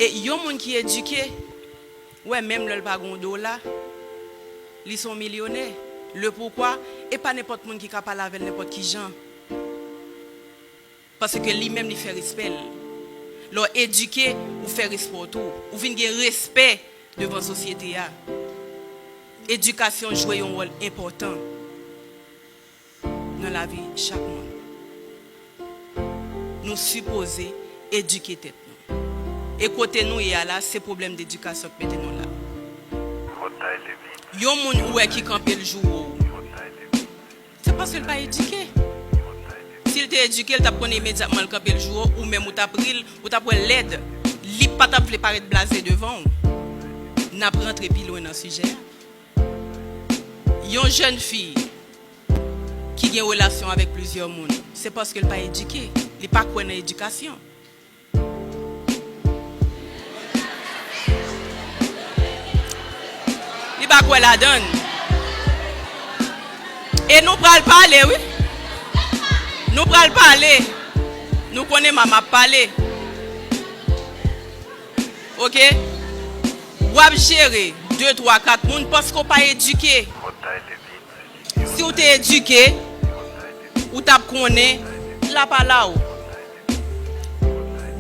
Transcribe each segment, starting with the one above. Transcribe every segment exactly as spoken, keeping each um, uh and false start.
E yon moun ki edike, ou wè, menm lè l pa gen yon dola, li se yon milyonè. Le poukwa, e pa nenpòt moun ki ka pale avè l nenpòt ki jan. Paske li menm li fè respè l. Lè w edike, ou fè respè w tou. Ou vin gen respè devan sosyete a. Edikasyon jwe yon wòl enpòtan nan lavi chak moun. Nou sipoze edike tèt nou. E kote nou ye a la, se pwoblèm dedikasyon k mete nou la. Yon moun ou wè ki kanpe l joure w, se paske l pa edike. Si l te edike, l t ap konnen imedyatman l kanpe l joure w, ou menm ou t ap ri l, ou t ap wè l lèd. Li pa t ap vle parèt blaze devan w. N ap rantre pi lwen nan sijè a. Yon jèn fi ki gen relasyon avèk plizyè moun, se paske l pa edike. Li pa kwè nan edikasyon. Li pa kwè ladan l. E nou pral pale, wi. Nou pral pale. Nou konnen mama ap pale. Oke? W ap jere de, twa, kat moun paske w pa edike. Si w te edike, ou t ap konnen la pa la w.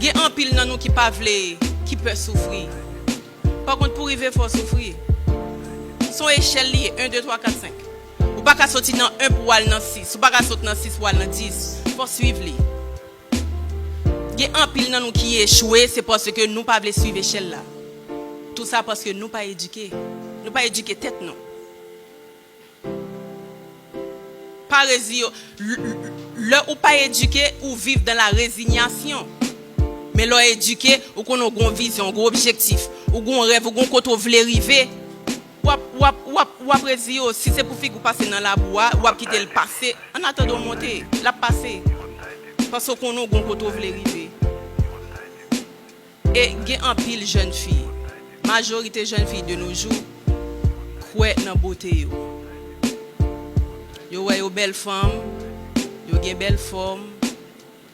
Gen anpil nan nou ki pa vle, ki pè soufri. Pa kont, pou rive fò w soufri. Se yon echèl li ye, en, de, twa, kat, senk. Ou pa ka soti nan en pou w al nan sis. Ou pa ka sot nan sis pou w al nan dis. Fò w swiv li. Gen anpil nan nou ki echwe, se paske nou pa vle swiv echèl la. Tou sa paske nou pa edike. Nou pa edike tèt nou. Pa rezi-, l-, l-, lè ou pa edike, ou viv dans la résignation. Men lè w edike, ou konnen w gen yon vizyon, w gen yon objektif, ou gen yon rèv, ou gen yon kote w vle rive. W ap, w ap, w ap, w ap redi yo. Si se pou figi w pase nan labou a, w ap kite l pase. An atandan w monte, l ap pase. Paske w konnen w gen yon kote w vle rive. E gen anpil jèn fi, majorite jèn fi de nos jours, kwè nan bote yo. Yo wè yo bèl fanm, yo gen bèl fòm,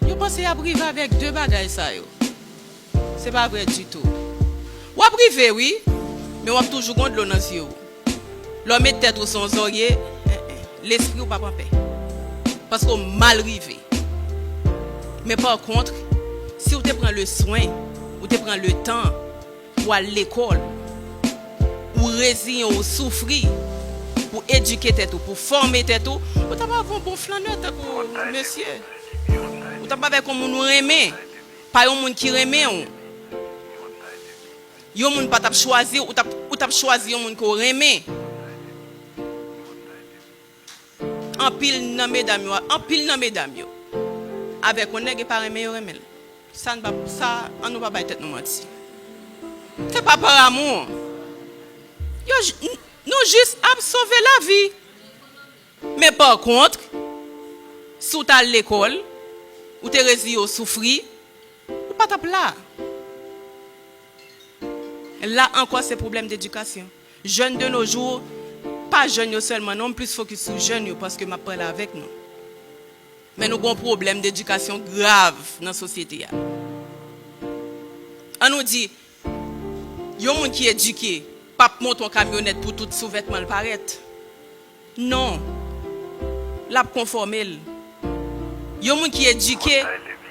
yo panse y ap rive avèk de bagay sa yo. Se pa vrè ditou. W ap rive, wi, men w ap toujou gen dlo nan zye w. Lè w met tèt ou sou yon zòrye, en, en, lespri w p ap anpè. Paske w mal rive. Men pa kont, si w te pran le swen, ou te pran le tan, pou al lekòl, ou reziyen w, ou soufri pou edike tèt ou, pou fòme tèt ou, ou t ap avè yon bon flannè tankou mesye. Ou t ap avèk yon moun ou renmen, pa yon moun ki renmen w. Yon moun pa t ap chwazi w, ou t ap, ou t ap chwazi yon moun ke w renmen. Anpil nan medam yo, anpil nan medam yo, avèk yon nèg e pa renmen yo renmen l. Sa n pa, sa, an nou pa bay tèt nou manti. Se pa par amour. Yo j-, n-, nou jis ap sove lavi. Men pa kont, si w t al lekòl, ou te reziye w soufri, ou pa t ap la. La ankò, se pwoblèm dedikasyon. Jèn de nos jours, pa jèn yo sèlman non, m plis fokis sou jèn yo paske m ap pale avèk nou. Men nou gen yon pwoblèm dedikasyon grav nan sosyete a. An nou di, yon moun ki edike p ap monte yon kamyonèt pou tout souvètman l parèt. Non. L ap konfòme l. Yon moun ki edike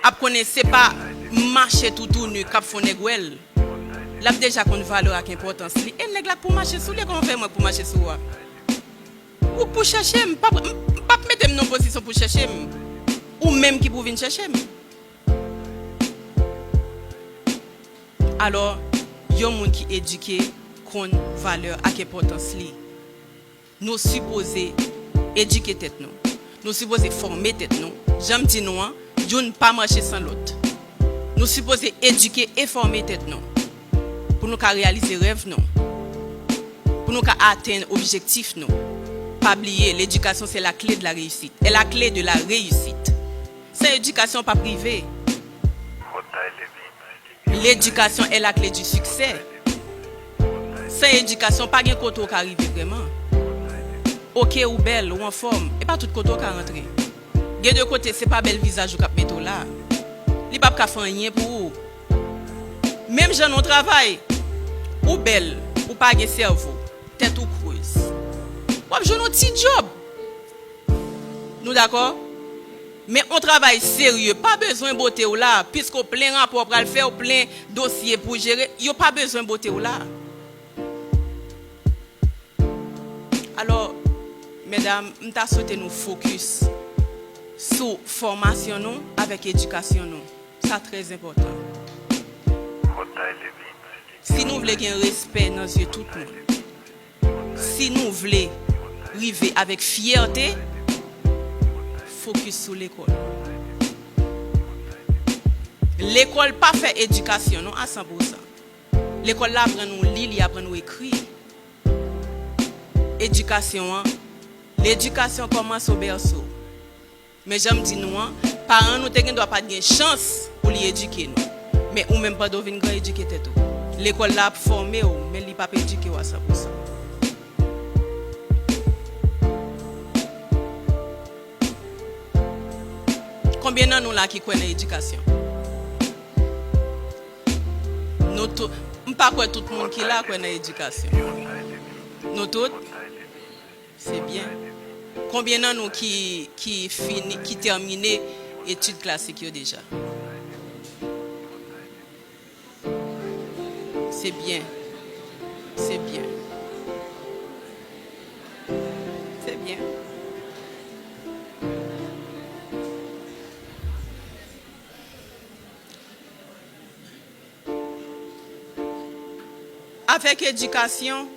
ap konnen se pa mache toutouni k ap fè yon nèg wè l. L ap deja konn valè ak enpòtans li. E nèg la k pou mache sou li, kòman w fè mwen k pou mache sou ou a? Ou k pou chèche m, p ap, m p ap mete m nan yon pozisyon pou chèche m. Ou menm ki pou vin chèche m. Alò, yon moun ki edike konn valè ak enpòtans li. Nou sipoze edike tèt nou. Nou sipoze fòme tèt nou. Jan m di nou an, youn pa mache san lòt. Nou sipoze edike e fòme tèt nou pou nou ka reyalize rèv nou, pou nou ka atenn objektif nou. Pa bliye, l'éducation, c'est la clé de la réussite. Est la clé de la réussite. San edikasyon, w p ap rive. L'éducation est la clé du succès. San edikasyon, pa gen kote w ka rive vrèman. Oke, ou bèl, ou anfòm, e pa tout kote w ka rantre. Gen de kote, se pa bèl vizaj ou k ap mete w la. Li p ap ka fè anyen pou ou. Menm jan nou travay, ou bèl, ou pa gen sèvo, tèt ou krez. W ap jwenn yon ti djòb. Nou dakò? Men yon travay serye, pa bezwen bote w la, piske w plen rapò w pral fè, w plen dosye pou w jere, yo pa bezwen bote w la. Alò, medam, m ta swete nou fokis sou fòmasyon nou avèk edikasyon nou. Sa trè enpòtan. Si nou vle gen respè nan zye tout moun, si nou vle rive avèk fyète, fokis sou lekòl. Lekòl pa fè edikasyon non a san pou san. Lekòl la aprann ou li, li aprann ou ekri. Edikasyon an, ledikasyon kòmanse o bèso. Men jan m di nou an, paran nou te gen dwa pa t gen chans pou li edike nou. Men ou menm pandan w vin gran edike tèt ou. Lekòl la ap fòme w, men li p ap edike w a san pou san. Konbyen nan nou la ki kwè nan edikasyon? Nou tout, m pa kwè tout moun ki la kwè nan edikasyon. Nou tout? Se byen. Konbyen nan nou ki, ki fini, ki tèmine etid klasik yo deja? Se byen. Se byen. Se byen. Avèk edikasyon,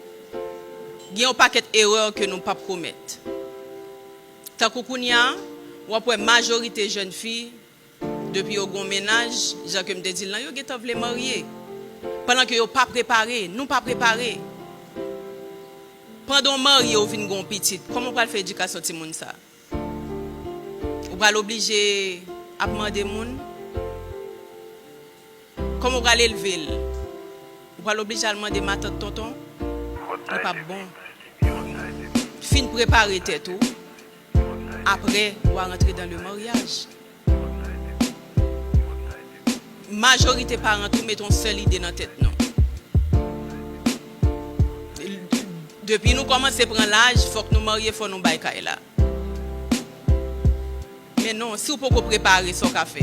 gen yon pakèt erè ke nou p ap komèt. Tankou kounye a, w ap wè majorite jèn fi, depi yo gon mennaj, jan ke m te di l lan, yo gentan vle marye. Pandan ke yo pa prepare, nou pa prepare. Pandan w marye, ou vin gon pitit, kòman w pral fè edikasyon timoun sa? Ou pral oblije ap mande moun? Kòman w pral elve l? Ou pral oblije al mande matant, tonton? Li p ap bon. Fin prepare tèt ou. Apre, w a rantre dans le mariage. Majorite paran tou mete yon sèl ide nan tèt nou. Depi nou kòmanse pran laj, fòk nou marye, fò nou bay kay la. Men non, si w poko prepare, sa w ka fè?